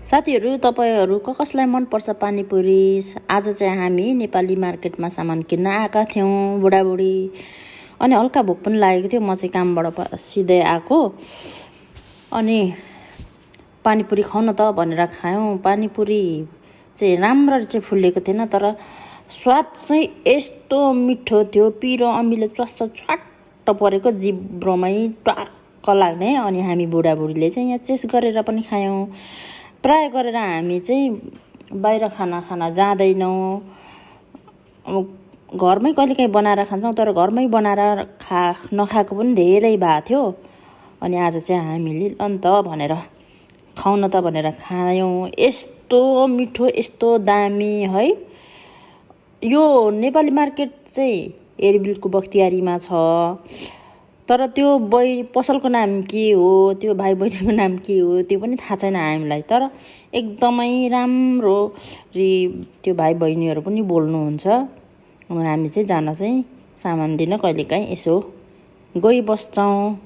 साथीहरू, तपाईहरू कसलाई मनपर्छ पानीपुरी? आज चाहिँ हामी नेपाली मार्केटमा सामान किन्न आएका थियौँ, बुढाबुढी। अनि हल्का भोक पनि लागेको थियो। म चाहिँ कामबाट सिधै आएको। अनि पानीपुरी खाउँ न त भनेर खायौँ। पानीपुरी चाहिँ राम्ररी चाहिँ फुलेको थिएन, तर स्वाद चाहिँ यस्तो मिठो थियो। पिरो अमिलो च्वास्स छ्वाट्ट परेको, जिब्रोमै ट्वाक्क लाग्ने। अनि हामी बुढाबुढीले चाहिँ यहाँ चेस गरेर पनि खायौँ। प्राय गरेर हामी चाहिँ बाहिर खाना जाँदैनौँ। घरमै कहिलेकाहीँ बनाएर खान्छौँ, तर घरमै बनाएर नखाएको पनि धेरै भएको थियो। अनि आज चाहिँ हामीले अन्त भनेर खाउँ न त भनेर खायौँ। यस्तो मिठो, यस्तो दामी है। यो नेपाली मार्केट चाहिँ एयरबिलको बख्तियारीमा छ, तर त्यो पसलको नाम के हो, त्यो भाइ बहिनीको नाम के हो त्यो पनि थाहा छैन हामीलाई। तर एकदमै राम्रो त्यो भाइ बहिनीहरू पनि बोल्नुहुन्छ। हामी चाहिँ जान चाहिँ सामान लिन कहिलेकाहीँ यसो गइबस्छौँ।